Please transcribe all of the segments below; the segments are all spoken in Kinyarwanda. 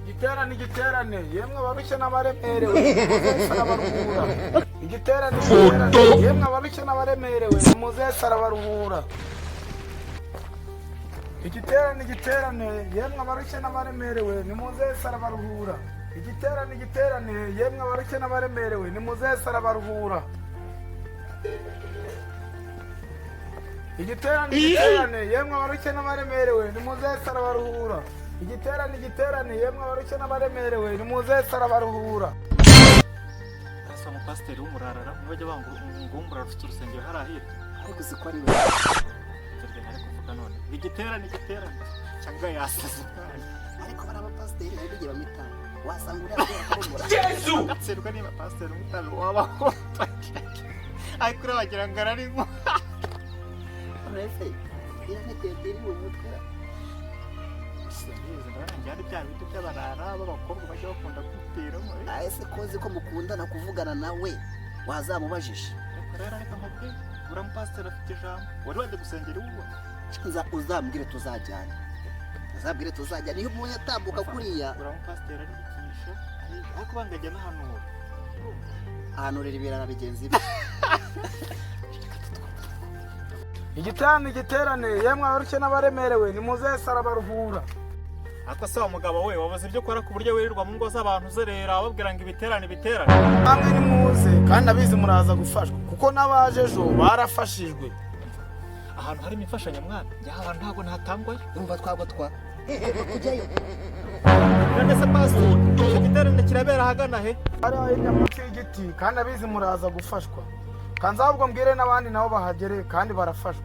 Igiterane, igiterane, yemwe abarushye n'abaremerewe, nimuze arabaruhura. Igiterane, igiterane, yemwe abarushye n'abaremerewe, nimuze arabaruhura. Igiterane, igiterane, yemwe abarushye n'abaremerewe, nimuze arabaruhura. Igiterane, igiterane, yemwe abarushye n'abaremerewe, nimuze arabaruhura. Igiterane, igiterane, yemwe abarushye n'abaremerewe, nimuze arabaruhura. Igiterane, igiterane, yemwe abarushye n'abaremerewe, nimuze arabaruhura. Asa umupasiteri w'umurarara, umwe bajya banga ngo w'umurara ufite urusengero hariya hirya. Ariko uzi ko ari we? Ibyo bintu ari kuvuga none, igiterane, igiterane, cyangwa yasaze umwana? Ariko bari abapasiteri hari n'igihe banywa itabi, wasanga uriya kubera ko ari umurara. Gatsindwa niba pasiteri w'itabi wabaho, ariko uriya wagira ngo ararinywa. None se iriya ni iri mu mutwe? Simbizi, ndabona njye ari bya bindi by'abarara b'abakobwa bajya bakunda kwiteramo. Ese ko nzi ko mukundana kuvugana nawe, wazamubajije? Ariko rero reka nkubwire, uriya mupasiteri afite ijambo. Wari wajya gusengera iwe? Uzambwire tuzajyana, uzambwire tuzajyana iyo ubonye atambuka kuriya. Uriya mupasiteri arigisha, ariko banga ajya n'ahanura. Ahanurira ibirara bigenzi be. Igiterane, igiterane, yemwe abarushye n'abaremerewe, nimuze arabaruhura. Ariko se wa mugabo we, wabuze ibyo ukora ku buryo wirirwa mu ngo z'abantu uzerera babwira ngo ibiterane, ibiterane? Namwe nimuze, kandi abizi muraza gufashwa, kuko n'abaje ejo barafashijwe. Ahantu harimo imfashanyo mwana, njye aho hantu ntabwo natangwayo. Urumva twagwa twa kujyayo. None se pasiteri, icyo giterane kirabera ahagana he? Hariya hirya munsi y'igiti, kandi abizi muraza gufashwa. Kanza ahubwo mbwire n'abandi nabo bahagere, kandi barafashwa.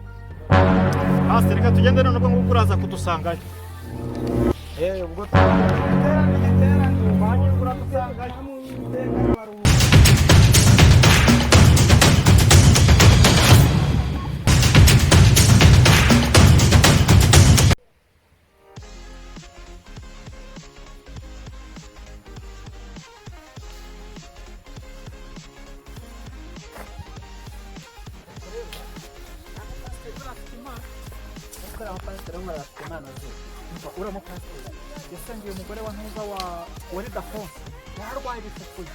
Pasiteri, reka tugende none, ubwo ngubwo uraza kudusangayo. Ubwo igiterane, igiterane, uradusangayo. Iteka arabaruhura. Ariko uriya mupasiteri w'umurara afite impano ze. Umva, uriya mupasiteri yasengeye umugore wa ntuza wa Ridafonse yararwaye ibifufuye.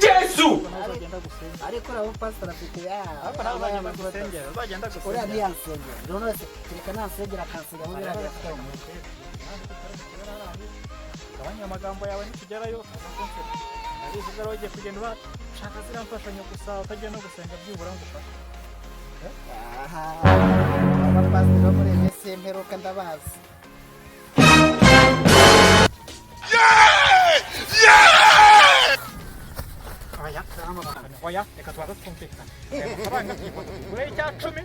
Yesu! Uzagenda gusenga. Ariko uriya mupasiteri afite Ariko nawe uzagenda gusengera, uzagenda Uriya gusengera. ntiyansengera none se, kereka nansengera akansiga muri biriya bifite mu mutwe. Gabanya amagambo yawe, nitugerayo ndabizi ubwo ugiye kugenda ubashaka ziriya mfashanyo gusa, utagiye no gusenga byibura ngo ufashe. Aha, abapasiteri bo muri iyi minsi y'imperuka ndabazi. Oya, oya, reka tubanze twumvikane. Aya mafaranga tugureho icya 10.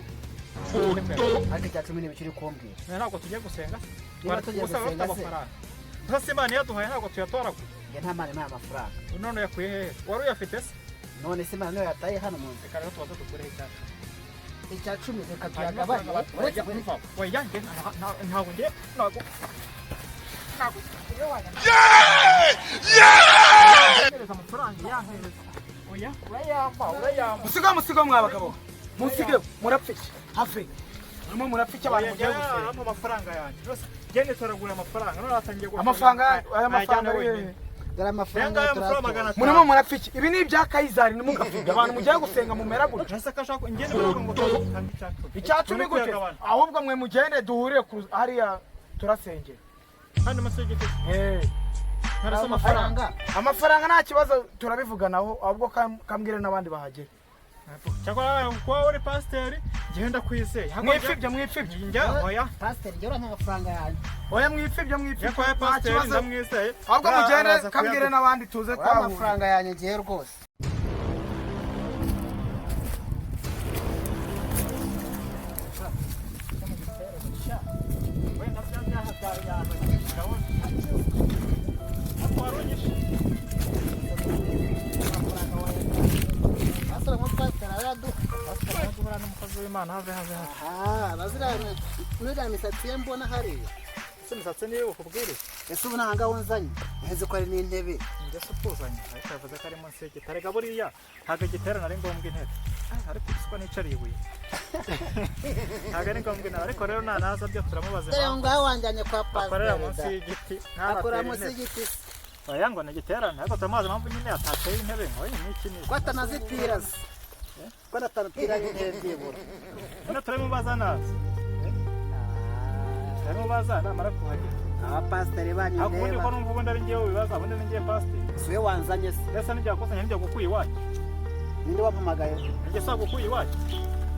Ariko icya 10 ni ibiki uri kumbwira? Ntabwo tugiye gusenga. Niba tugiye Gusa bafite gusenga se? amafaranga gusa si Imana iyaduhaye, ntabwo tuyatoragura. Njye nta mana impaye amafaranga. None uyakuye hehe? Wari uyafite se? None se Imana niyo yataye hano mu nzu? Reka rero tubanze dukureho icya 10. Icya 10, reka Hanyuma tuyagabanye. Uretse kumva, oya, njye ntabwo njye ntabwo amafaranga yampereza. Oya, urayampa, urayampa. Musiga, musiga, mwa bagabo, musige. Murapfa iki? Have, murimo murapfa iki abantu mugiye gusenga? Ampa amafaranga yanjye rwose, njye nitoragura amafaranga none atangiye gushaka. Amafaranga, aya mafaranga ari hehe? Dore amafaranga. Aya ngaya, amafaranga 500. Murimo murapfa iki? Ibi ni ibya Kayizari, ntimugapfibye. Abantu mugiye gusenga mumera gutya? Ese ko ashaka njye niba ngo tange icya 10? Icya 10 gute? Ahubwo mwe mugende duhurire ku hariya turasengera. Kandi munsi y'igiti. Eh. Ntarese amafaranga? Amafaranga nta kibazo, turabivuganaho. Ahubwo kambwire n'abandi bahagere. Cyakora kuba uri pasiteri, ngenda kwizeye. Mwipfibye, mwipfibye. Njya, oya. Pasiteri, njye urampa amafaranga yanjye. Oya, mwipfibye, mwipfibye. Njya kwa Nta pasiteri. kibazo. Ndamwizeye. Ahubwo mugende, Araza kambwire kuyaduha. n'abandi tuze Uriya twahura. amafaranga yanjye ngiye rwose. Wenda bya byaha byawe yazanye, urabona ariko wari unyishe. Pasiteri, umupasiteri arayaduha. Pasiteri araduhura n'umukozi w'Imana. Have, have, have. Aha, baziriya nuriya misatsi ye mbona hariya. Ese imisatsi niyo ukubwiriza? Ese ubu nta ngaho nzanye? Nzi ko ari n'intebe. Ndetse utuzanye, ariko yavuze ko ari munsi y'igiti. Erega buriya ntabwo igiterane ari ngombwa intebe. Ah, ariko usiko nicariye ibuye, ntabwo ari ngombwa intebe. Ariko rero nanaza byo turamubaza Dore impamvu ngaho wanjyanye kwa akorera munsi pasiteri. y'igiti, Akora ntanatere munsi intebe. y'igiti se? Oya, ngo ni igiterane, ariko turamubaza impamvu nyine atateye intebe, ngo oya, ni iki n'iki. Ko atanazitira se? Ko atanatira intebe byibura? Nyine turabimubaza naza, turabimubaza namara kuhagera. Abapasiteri banyu Ariko ubundi ko ndeba. numva ubundi ari njyewe wibaza, ubundi ni njyewe pasiteri. Si we wanzanye se? Ndetse n'ibyo wakusanya n'ibyo gukuye iwacu. Ninde wampamagaye? Njye si gukuye iwacu,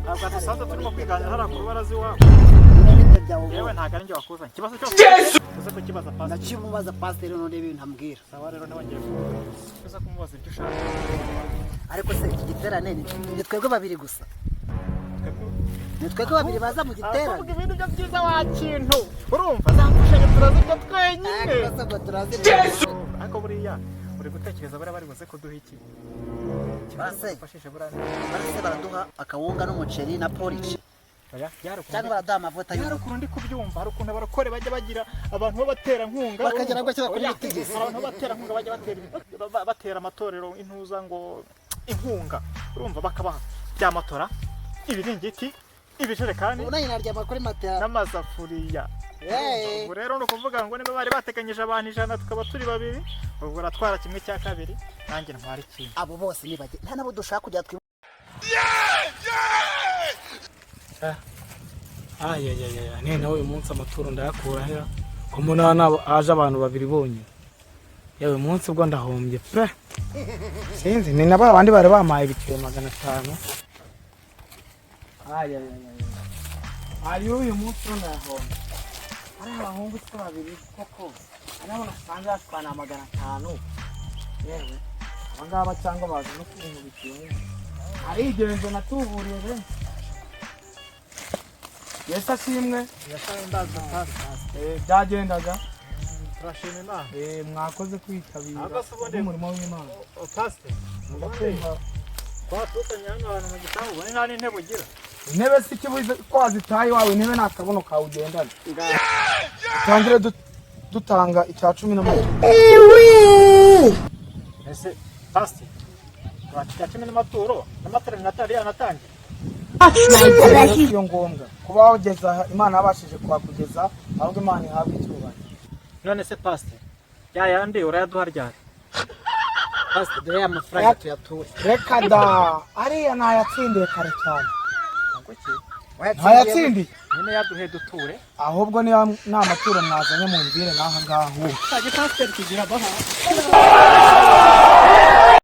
ntabwo dusanzwe turimo kwiganira hariya ku rubaraza iwawe. Ninde bite byawe Yewe, ubu? ntabwo ari njye wakuzanye. Ikibazo cyose uze kukibaza pasiteri. Ndakimubaza pasiteri none ibintu ambwira. Sawa rero, ntiwongeye uza kumubaza ibyo ushaka. Ariko se iki giterane ni twebwe babiri gusa? Ni twebwe babiri baza mu giterane? Arakuvuga ibintu byo byiza wa kintu, urumva za mfashanyo turazirya twenyine. Ariko se ngo turazirya? Ariko buriya uri gutekereza buriya bari buze kuduha iki? Base. Bafashishe buriya. Barase baraduha akawunga n'umuceri na porridge? Oya, byari ukuntu. Cyangwa baraduha amavuta Hari y'urugo? ukuntu ndi kubyumva, hari ukuntu abarokore bajya bagira abantu b'abaterankunga. Bakagera ngo bashyira kuri Oya, mitigisi. hari abantu b'abaterankunga bajya batera amatorero intuza ngo inkunga, urumva bakabaha bya matora, ibiringiti, ibijerekani Ubu nanjye naryama kuri matera. n'amasafuriya. Yeee. Ubu rero ni ukuvuga ngo niba bari bateganyije abantu 100, tukaba turi babiri, ubwo uratwara kimwe cya kabiri, nanjye ntwara ikindi. Abo bose nibage nta nabo dushaka kujya twi. Ayayaya, ne nawe uyu munsi amaturo ndayakura hera ko mbona haje abantu babiri bonyine? Yewe, munsi ubwo ndahombye pe. Sinzi ni na ba bandi bari bampaye ibiceri 500. Ayayaya, ayo uyu munsi wo ndayahombye. Ari abahungu twe babiri koko, ari abo nasanze batwana 500. Yewe, aba ngaba cyangwa baza no kunkubitira arigenzo natuburiye benshi. Yesu ashimwe. Byagendaga. Turashima Imana. Mwakoze kwitabira Ahubwo se ubundi- umurimo w'Imana. Pasite, Ndakumva. twatukanye hano hantu mu gisambu, ubone nta n'intebe ugira. Intebe si ikibuze ko wazitaye iwawe, intebe ni akabuno kawe ugendana. Dutangire dutanga icya cumi n'amaturo. Ese pasite, cya cumi n'amaturo n'amateraniro atari yanatangira? Iyo ngombwa kuba wageza aha, Imana yabashije kuhakugeza, ahubwo Imana ihabwa icyubahiro. None se pasite, ya yandi urayaduha ryari? Pasiteri, dore ya mafaranga tuyature. Reka da, ariya ntayatsindiye kare cyane. Ngo iki? Ntayatsindiye. Nyine yaduhe duture. Ahubwo niba nta maturo mwazanye, mumbwire n'aha ngaha ahubwo. Cya gipasiteri kigira abaha.